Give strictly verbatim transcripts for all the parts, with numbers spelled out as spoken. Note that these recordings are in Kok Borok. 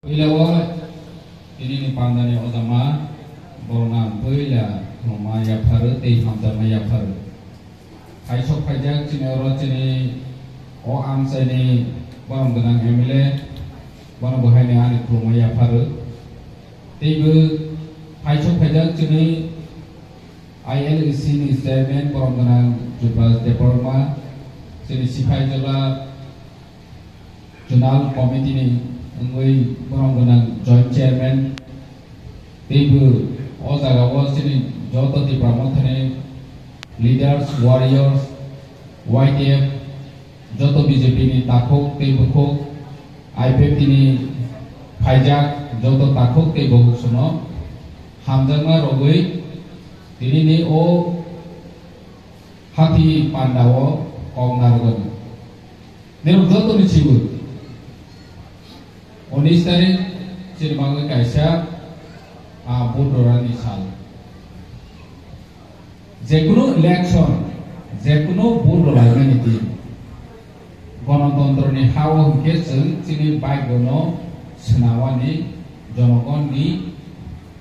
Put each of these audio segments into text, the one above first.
Puila o tini ni pandani ojama borokno ang puila khulumma yapharo tei hamjakma yapharo. Phaisok phaijak chini oro chini o amchaini borom gwnang M L A, bono bo haino ani khulumma yapharo. Teibo phaisok phaijak chini I L A C ni chairman borom gwnang Jubraj Debbarma, chini Sipaijala Zonal Committee ni wngwi borom gwnang Joint Chairman, teibo o jaga o chini joto Tipra Mothani leaders, warriors, Y T F, joto B J P ni takhuk tei bukhuk, I P F T ni phaijak joto takhuk tei bukhuk sono hamjakma rogwi tini ni o hati panda o kok narwknani. Nirok joto ni chibu. Unis tarik chini bagwi kaisa, ah, vote rwrani sal. Jekunu election, jekunu vote rwlaimani din. Gonotontroni ha-o hinkhe chwng chini baigono swnawani jonogonni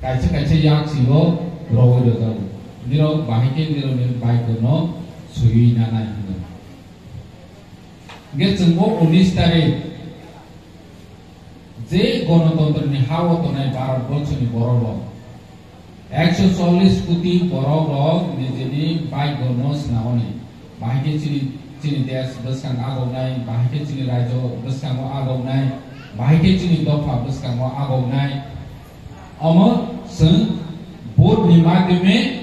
kaisa kaisa yaksigo rogwi rwjago. Nirok bahai khe nirokni baigono swiwi nanai hwnwi. Hinkhe chwngbo unis tarik je gonotontroni ha-o tongnai Bharat borchoni borok rok, ekso chollish koti borok rok nijini baigono swnamani. Bahai khe chini, chini desh bwskang agoknai, bahai khe chini raijo bwskango agoknai, bahai khe chini dopha bwskango agoknai. Omo chwng vote ni madhyome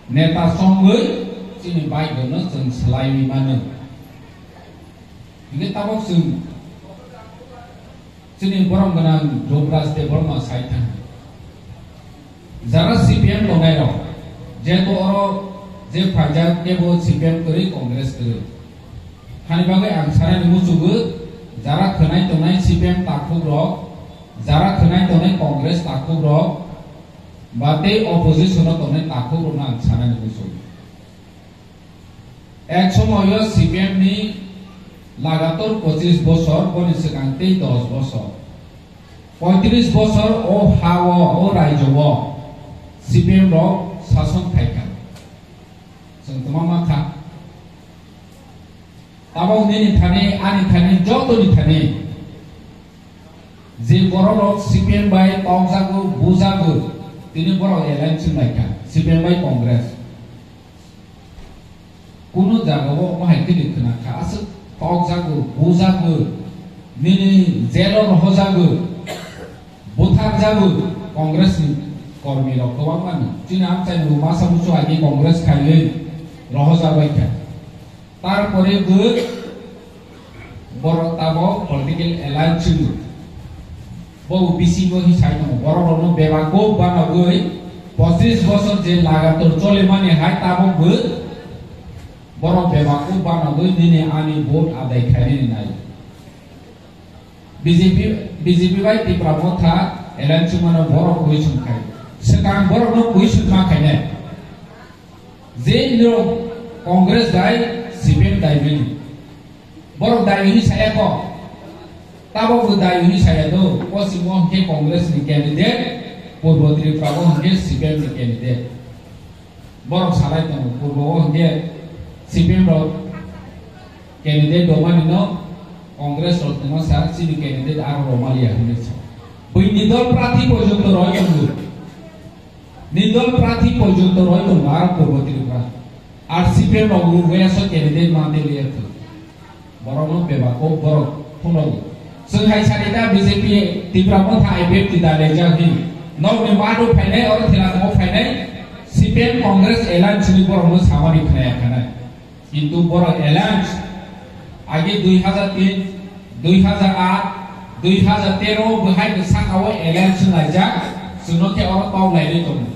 neta chongwi chini baigono chwng swlaiwi mano. Hinkhe tabok chwng chini borom gwnang Jobraj Debbarma sai thang. Jara C P M tongnai rok, jeto oro je phaijak kebo C P M kwrwi, Congress kwrwi. Hani bagwi ang sanani muchugo, jara khwnai tongnai C P M takhuk rok, jara khwnai tongnai Congress takhuk rok, ba tei opposition o tongnai takhuk rokno ang sanani muchugo. Ek somoyo C P M ni lagator pochis bosor, boni swkang tei dos bosor, poitris bosor o ha-o, o raijo-o C P M rok sason khaikha. Chwng tongma mankha. Tabok nini thani, ani thani, jotoni thani. Je borok rok C P M bai tokjago, bujago, tini borok alliance wnglaikha, C P M bai Congress. Kunu jagao omo hai khe ni khwna kha, aswk tokjago, bujago, nini jail o rohojago, butharjago Congress ni kormi rok kwbangma no. Chini amchaini bo masa muchung agi Congress khaiwi rohojak bai kha. Tarpore bo borok tabok political alliance chwngwi. Bo bisingo hi sai tongo, borok rokno bebak kok banogwi pochis bosor je lagator cholimani hai tabok bo borok bebak kok banogwi nini ani vote adai khainani nai. B J P, B J P bai Tipra Motha alliance chwngmano borok question khai. Swkang borokno question ma khainai. Je nirok Congress dai C P M dai bini. Borok dai hwnwi saya kho. Tabok bo dai hwnwi saya do. Poschimo hwnkhe Congress ni candidate, Purbo Tripura o hwnkhe C P M ni candidate. Borok salai tongo, Purbo o hwnkhe C P M rok candidate romani no Congress rok tongma sa chini candidate aro romaliya hwnwi sa. Buini dol prathi porjonto roi tongo. Nindol prathi porjonto roi tongo aro Purbo Tripura. Ar C P M rok rwgwi aso candidate mante liya thung. Borok no bebak kok borok phunukgo. Chwng hai sani da B J P Tipra Motha I P F T da lejak hin. Nokni mado phainai oro thela tongo phainai C P M Congress alliance ni borok no samani khnaya khanai. Kintu borok alliance age dui hajar tin, dui hajar aat, dui hajar tero bo hai bwsakao alliance wnglaijak, chwngno khe oro tok lairwi tongo.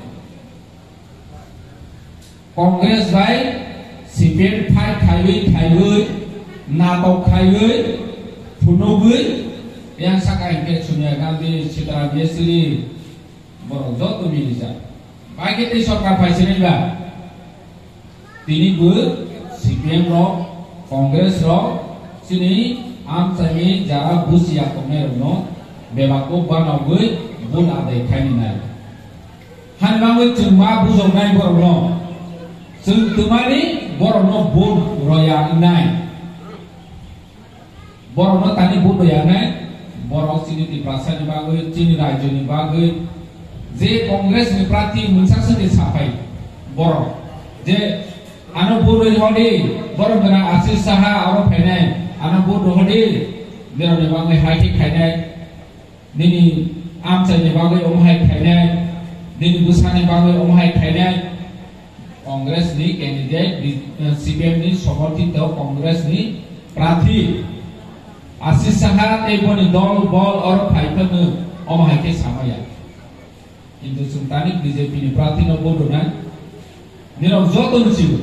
Congress bai C P M fight khaiwi khaiwi, natok khaiwi, phunugwi, yang saka hinkhe Sonia Gandhi, Sitaram Yeswari, borok joto milijak. Bai khe tei sorkar phai sinai ba? Tini bo C P M rok, Congress rok, chini amchaini jara busi ya tongnai rokno Bebak kok banogwi vote adai khainai. Hani bagwi chwng ma bujoknai borokno. Chwng twmani borokno vote roya wngnai. Borokno tani vote roya wngnai. Borok chini Tiprasani bagwi, chini rajyoni bagwi je Congress ni prarthi mungsa songwi saphai borok je ano vote rwi hodi, borok gwnang Ashish Saha oro phainai, ano vote rwi hodi, nirokni bagwi hai khe khainai. Nini amchaini bagwi omo hai khainai, nini bwsani bagwi omo hai khainai. Congress ni candidate, bi-, eh, C P M ni somorthito Congress ni prarthi Ashish Saha tei boni dol bol oro phai phano omo hai khe samaya. Kintu chwng tani B J P ni prarthi no vote rwnai. Nirok joto ni sio.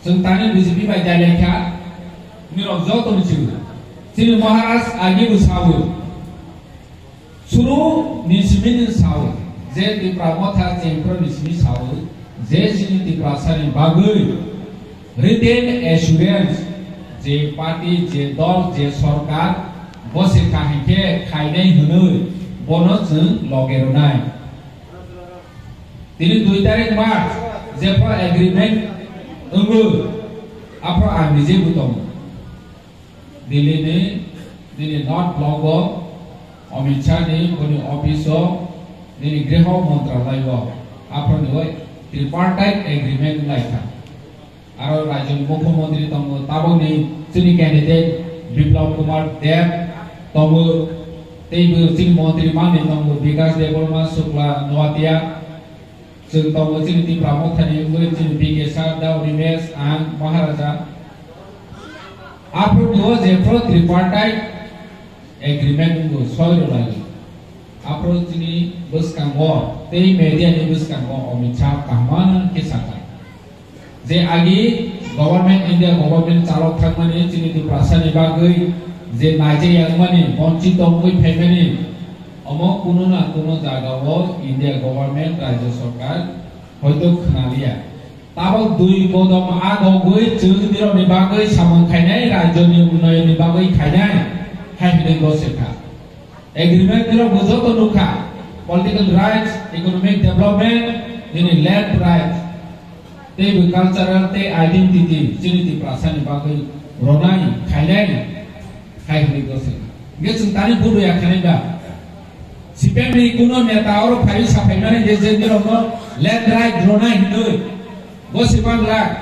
Chwng tani B J P bai dailai kha. Nirok joto ni sio. Chini Maharaj agi bo sao. Suru ni simi ni sao. Je Tipra Motha Chengpro ni simi sao. Je chini Tiprasa ni bagwi. Written assurance, je party, je dol, je sorkar, bo se kaham khe khainai hwnwi bono chwng loge rwnai. Tini dui tarik March, jephru agreement wngo, aphru ang nije bo tongo. Delhi ni, Delhi North Block o Amit Shah ni boni office o, nini Griho Mantralay o, aphru ni o tripartite agreement wnglaikha. Aro rajyoni mukhyamantri tongo, tabukni chini candidate Biplab Kumar Deb tongo, teibo chini montri manwi tongo Bikash Debbarma, Shukla Noatia, chwng tongo chini Tipra Mothani wngwi chini B K Shah, Daw Rimesh, ang Maharaja. Aphuru o jephru tripartite agreement wngo soi rwlai. Aphuru chini bwskango tei media ni bwskango Amit Shah kaham khe sakha je agi government, India government chalok thangmani chini Tiprasa ni bagwi je naijak yakmani, bonchito wngwi phaimani, omo kuno na kuno jaga o India government, rajya sarkar hoito khwnaliya. Tabuk dui kodom agogwi chwng nirokni bagwi samung khainai, rajyoni unnayonni bagwi khainai, hai hwnwi gosirkha. Agreement nirok bo joto nukha, political rights, economic development, nini land rights, teibo cultural tei identity, chini Tiprasani bagwi ronai, khainai, hai hwnwi gosirkha. Hwnkhe chwng tani budu ya khanai ba? C P M ni kuno neta oro phaiwi saphaimani je je nirokno land right rwnai hinwi. Bo se manglak,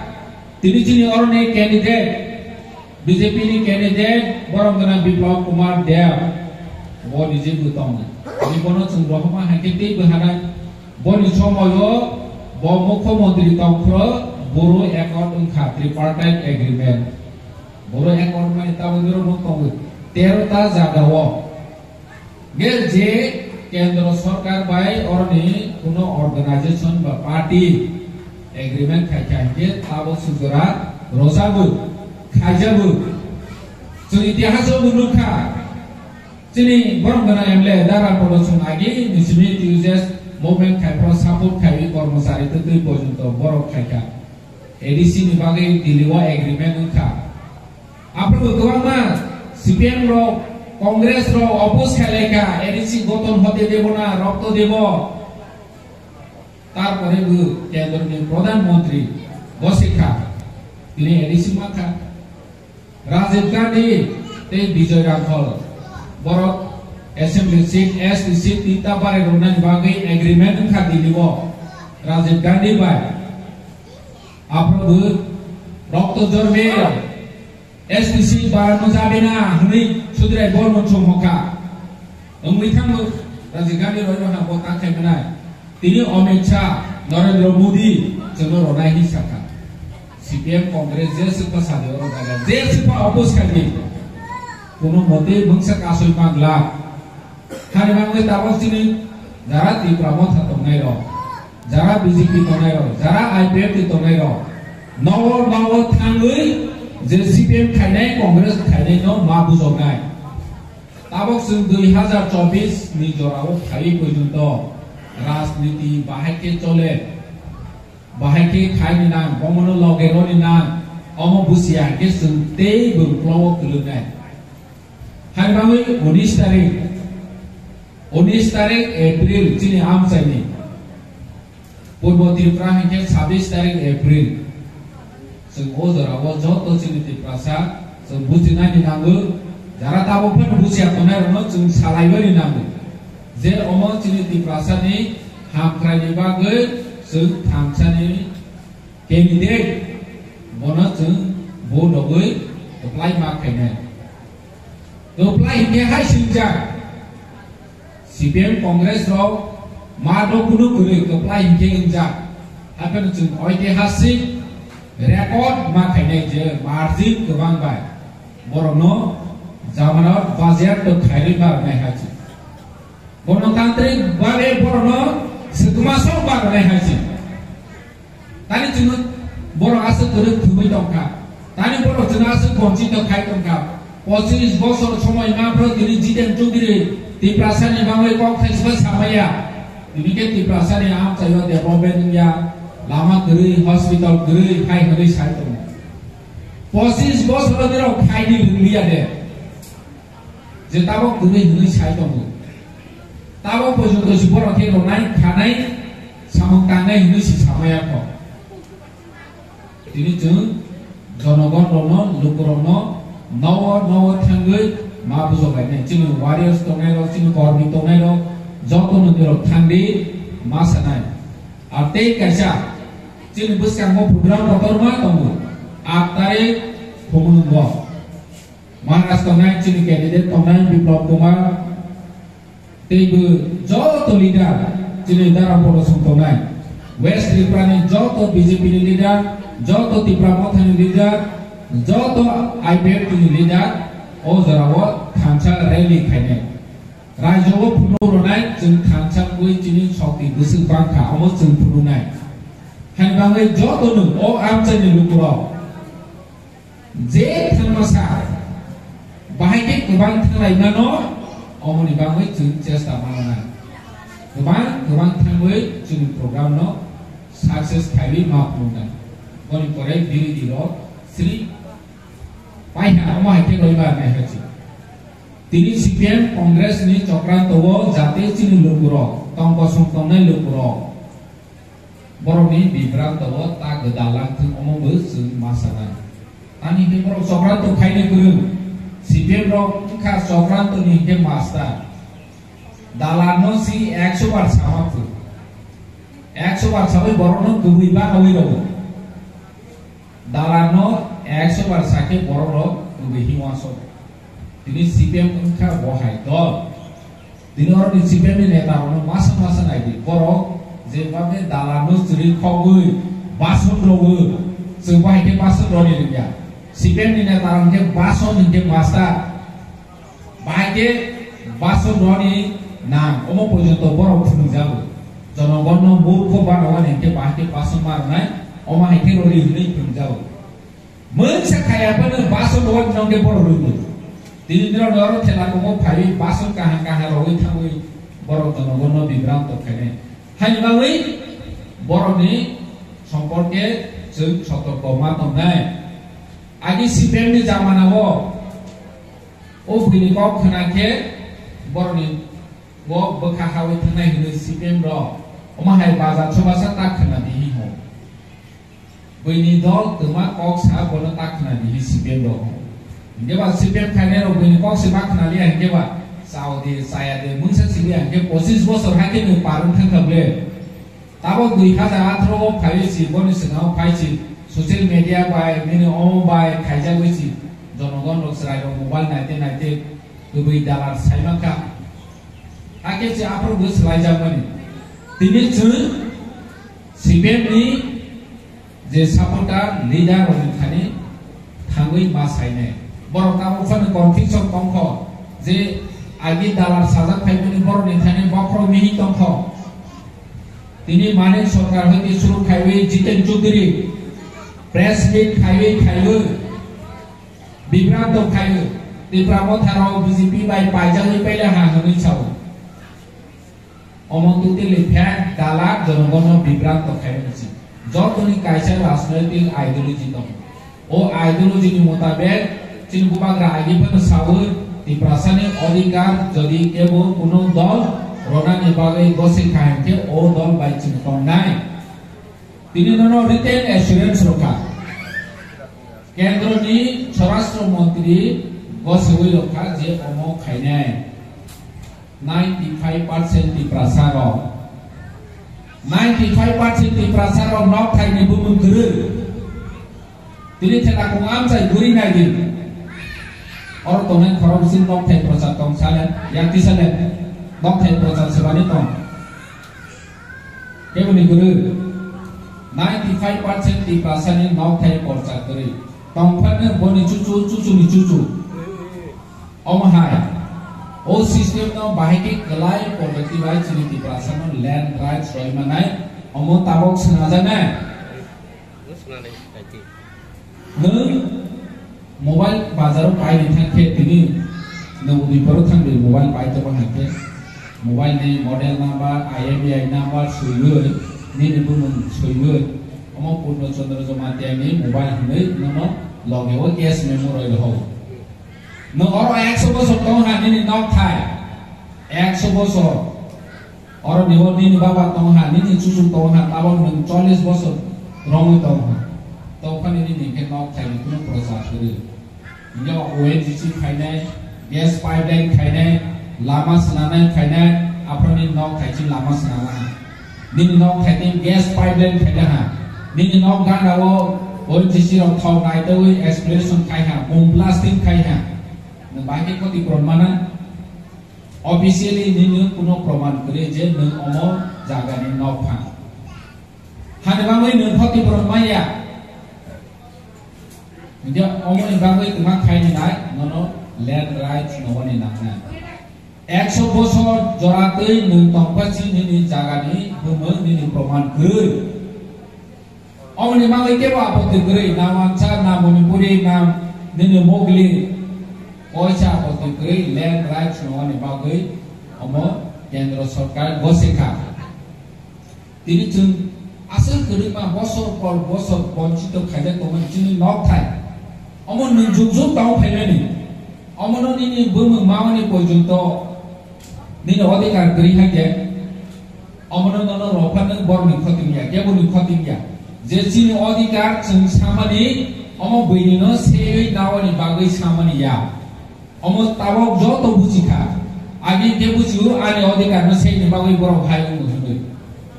tini chini oroni candidate, B J P ni candidate, borom gwnang Biplab Kumar Deb, bo ni je bo tongo. Ni bono chwng rohorma hai khe tei bwhanai. Boni somoio bo mukhyamantri tongphuru boro accord wngkha, tripartite agreement. Boro accord mani tabuk nirok nuk tongo tero ta jaga o. Hwnkhe je kendro sorkar bai oroni kuno organization ba party agreement khai kha hwnkhe tabuk sujora rojago, khaijago. Chwng itihas o bo nukha, chini borom gwnang M L A Dara Polo chwng agi ni simi T U J S movement khai phuru support khaiwi kormochari twtwi porjonto borok khai kha. A D C ni bagwi Delhi o agreement wngkha. Aphuru kwbangma C P M rok, Congress rok oppose khailai kha, A D C goton hote debo na, rokto debo. Tarpore bo kendro ni pradhan mantri bo sikha, tini A D C mankha. Rajiv Gandhi tei Bijoy Rangkhol borok assembly seat, S T seat tinta barai rwnani bagwi agreement wngkha Delhi o Rajiv Gandhi bai. Aphuru bo rokto jorbe S T seat barano jabe na hwnwi Sudrai Bormon chwng hokha. Wngwi thango Rajiv Gandhi roi roha bo ta khai mwnai. Tini Amit Shah, Narendra Modi chwngno ronai hinwi sakha. C P M Congress je swkha sadi oro jaga, je swkha oppose khaidi. Kuno mote mungsa kasoi mangla. Hani bagwi tabuk chini jara Tipra Motha tongnai rok, jara B J P tongnai rok, jara I P F T tongnai rok, nogo nogo thangwi je C P M khainai, Congress khainai no ma bujoknai. Tabuk chwng dui hazar chobbish ni jorao phaiwi porjonto rajniti bahai khe chole, bahai khe khaini nang, bomono loge roni nang, omo busia khe chwng tei bwrwklo o kwlwngnai. Hani bagwi unis tarik Unis tarik April chini amchaini. Purbo Tripura hinkhe sabis tarik April. Chwng o jorao joto chini Tiprasa chwng bujinani nango. Jara tabuk phano bujiya tongnai rokno chwng salaimani nango. Je omo chini Tiprasani hamkraini bagwi chwng thangsani candidate bono chwng vote rogwi kwplai ma khainai. Kwplai hinkhe hai singjak. C P M Congress rok ma do kunu kwrwi kwplai hinkhe wngjak. Hapheno chwng oitihasik record ma khainai je margin kwbang bai borokno jamanat bajiapto khairwi ma rwnai hai chwng. Gonotantrik babe borokno swkmasok ba rwnai hai chwng. Tani chwngno borok aswk kwrwi thumwi tongkha. Tani borok chwngno aswk bonchito khai tongkha. Pochis bosor somoi ma phro tini Jiten Chowdhury Tiprasani bangwi kok thaisba samaya. Tini khe Tiprasani amchaio development wngya, lama kwrwi, hospital kwrwi hai hwnwi sai tongo. Pochis bosor nirok khaini rwngliya de. Je tabok kwrwi hwnwi sai tongo. Tabok pojonto si borok khe rwnai, khanai, samung tangnai hwnwi si samaya kho. Tini chwng jonogon rokno, lukurokno nowo nowo thangwi ma bujok lainai. Chini warriors tongnai rok, chini kormi tongnai rok, joto no dirok thangdi ma sanai. Ar tei kaisa chini bwskango program kotorma tongo. Aat tarik Khumulwngo. Maharaj tongnai, chini candidate tongnai Biplab Kumar, teibo joto leader, chini Dara Polo song tongnai, West Tripura ni joto B J P ni leader, joto Tipra Motha ni leader, joto I P F T ni leader, o jorao thansa rally khainai. Raijo o phunuk rwnai, chwng thansa wngwi chini sokti bwswk bangkha, omo chwng phunuknai. Hani bangwi joto no o amchaini lukurok je thangmasa, bahai khe kwbang thanglaimano, omoni bagwi chwng chesta mananai. Kwbang kwbang thangwi chwng program no success khaiwi ma phunuknai. Boni pore birodhi rok sri paiha omo hai khe roibar nai hai chwng. Tini C P M Congress ni chokranto o jate chini lukurok, tong kosong tongnai lukurok, borokni bibranto o ta gwdal langthwng omo bo chwng ma sanai. Ani khe borok chokranto khaina kwrwng. C P M rok wngkha chokranto ni hinkhe master. Dalarno si ekso bar sama kwrwng. Ekso bar sabai borokno kwbwi banawi rwo. Dalarno ekso bar sakhe borok rok kwbwi himwaso. Tini C P M wngkha bo hai dol. Tini oroni C P M ni neta rokno masa masa naidi. Borok je babe dalarno chwrwi khogwi bason rogwi, chwng bo hai khe bason roni rwya. C P M ni neta rok khe bason hinkhe master. Bahai khe bason roni nang omo porjonto borok phunukjago. Jonogonno murkho banawani hinkhe bahai khe bason ma rwnai, omo hai khe rori hwnwi phunukjago. Mungsa khaya phano bason roni nang khe borok rwgo. Tini nirok oro thela kumo phaiwi bason kaham kaham rogwi thangwi borok jonogonno bibranto khainai. Haini bagwi borokni somporke chwng sotorko ma tongnai. Agi C P M ni jamana o O buini kok khna khe borokni o bwkha hawi thangnai hwnwi C P M rok omo hai bazar chobasa ta khna di hi ho. Buini dol twma kok sa bono ta khna di hi C P M rok ho. Hinkhe ba C P M khainai rok buini kok se ma khna liya hinkhe ba chao de chaya de mungsa si liya hinkhe pochis bosor hai khe nwng par wng thang kha ble. Tabok dui hajar atharo o phaiwi si, boni swkang o phai si, social media bai, nini omo bai khaijagwi si, jonogon rok chwrai rok mobile naite naite kwbwi dalar sai mankha. Hakhe se aphuru bo swlaijakmani. Tini chwng C P M ni je supporter leader rokni thani thangwi ma sainai. Borok tabuk phano confusion tongkho je agi dalar sajak phaimani borokni thani bokhorok mihi tongkho. Tini Manik Sarkar hoite suru khaiwi Jiten Chaudhary press meet khaiwi khaiwi bibranto khaiwi Tipra Motha rok B J P bai paijagwi paila ha hwnwi sao. Omo totally fake, dalar, jonogonno bibranto khaimani se. Jotoni kaisa rajnoitik ideology tongo. O ideology ni motabek chini bubagra agi phano sawi, Tiprasani odhikar jodi kebo kuno dol Tongnani bagwi gosik kaham khe o dol bai chwng tongnai. Tini nono written assurance rwkha. Kendroni Swarashtra Montri gosiwi rwkha je omo khainai. Ninety five percent Tiprasa rok. Ninety five percent Tiprasa rok nok thaini bumung kwrwi. Tini thela kung amchai guri nai di. Oro tongnai khorok bising nok thai prochar tong salen, yakti salen. Nok thai prochar sebani tong. Keboni guru, ninety five percent Tiprasani nok thai porcha kwrwi. Tongphano boni chuchu, chuchuni chuchu. Omo hai, o system no bahai khe kwlai poddoti bai chini Tiprasano land rights roi manai, omo tabok swnajaknai. Nwng mobile bazaro paini thangkhe tini nwng Udaipuro thangdi mobile pai tongma hai khe mobile ni model number, I M E I number swiwi nini bumung swiwi omo Purno Chandra Jamatia ni mobile hinwi nono loge o cash memo roi rw. Nwng oro ekso bosor tong ha nini nok thai, ekso bosor. Oro ni o nini baba tong ha, nini chuchuk tong ha, tabok nwng chollish bosor romwi tong ha. Tongphani nini khe nok thaini kunu prochar kwrwi. Hingke O N G C khainai, gas pipeline khainai, lama swnanai khainai, aphano nini nok thaichi lama swnana ha. Nini nok thaichi gas pipeline khaina ha. Nini nok gana o O N G C rok thok naitwi exploration khai ha, bomb blasting khai ha. Nwng bahai khe khoti puron mana? Officially nini kuno proman kwrwi je nwng omo jagani nok pha. Hani bagwi nwng khoti puron maya. Hingke omoni bagwi kwma khaini nai nono land rights nogoni nangnai. Ekso bosor joratwi nwng tongpachi nini jagani bumung nini proman kwrwi. Omoni bagwi kebo apoti kwrwi, na Wansa, na Manipuri, na nini Mogli, koisa apoti kwrwi land rights nogoni bagwi omo kendro sorkar gosikha. Tini chwng aswk kwrwima bosor por bosor bonchito khaijak tongmani chini nok thai. Omo nwng jug jug tong phaimani. Omono nini bumung mamani porjonto nini odhikar kwrwi hai khe. Omono nono rokha nwng borokni khoting ya, keboni khoting ya. Je chini odhikar chwng samani, omo buini no seiwi nawani bagwi samani ya. Omo tabok joto buchikha. Ani khe buchio ani odhikar no seini bagwi borok hai wngo hwnwi.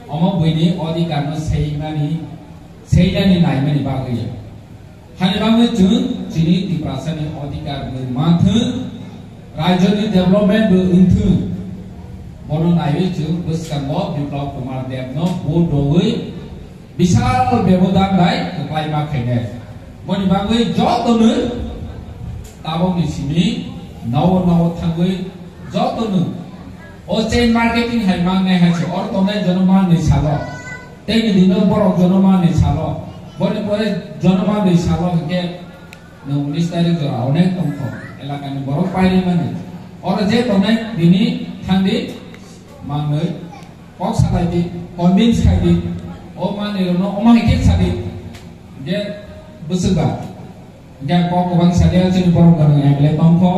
Omo buini odhikar no seimani, seinani naimani bagwi ya. Hani bagwi chwng chini Tiprasani odhikar bo manthwng, rajyoni development bo wngthwng. Bono naiwi chwng bwskango Biplab Kumar Debno vote rwwi bisal bebodan bai kwplai ma khainai. Boni bagwi jotono tabokni simi nowo nowo thangwi jotono o chain marketing hai mangnai hai se oro tongnai jono manwi salo. Tei ni dino borok jono manwi salo. Boni pore jono manwi salo hwnkhe nwng unis tarik jora onek tongkho elakani borok pairi mani. Oro je tongnai bini thangdi manwi kok salai di, convince khai di. O manwi rokno omo hai khe sadi. Je bwswk ba. Hingke kok kwbang sadi, chini borok gwnang M L A tongkho.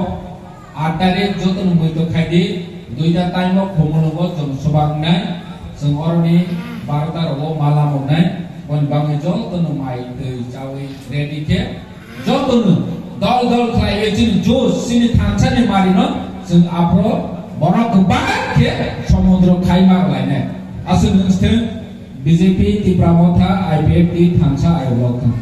Aat tarik jotono muitok khai di, duita time o Khumulwngo jono soba wngnai. Chwng oroni barota rogo mala mwngnai. Boni bagwi jotono mai twi chawi ready khe jotono dol dol khlaiwi chini juice, chini thansani marino chwng aphro bono kwbang khe somudro khai ma lainai. Aswk nwng sithwng B J P, Tipra Motha, I P F T thansa ayok thwng.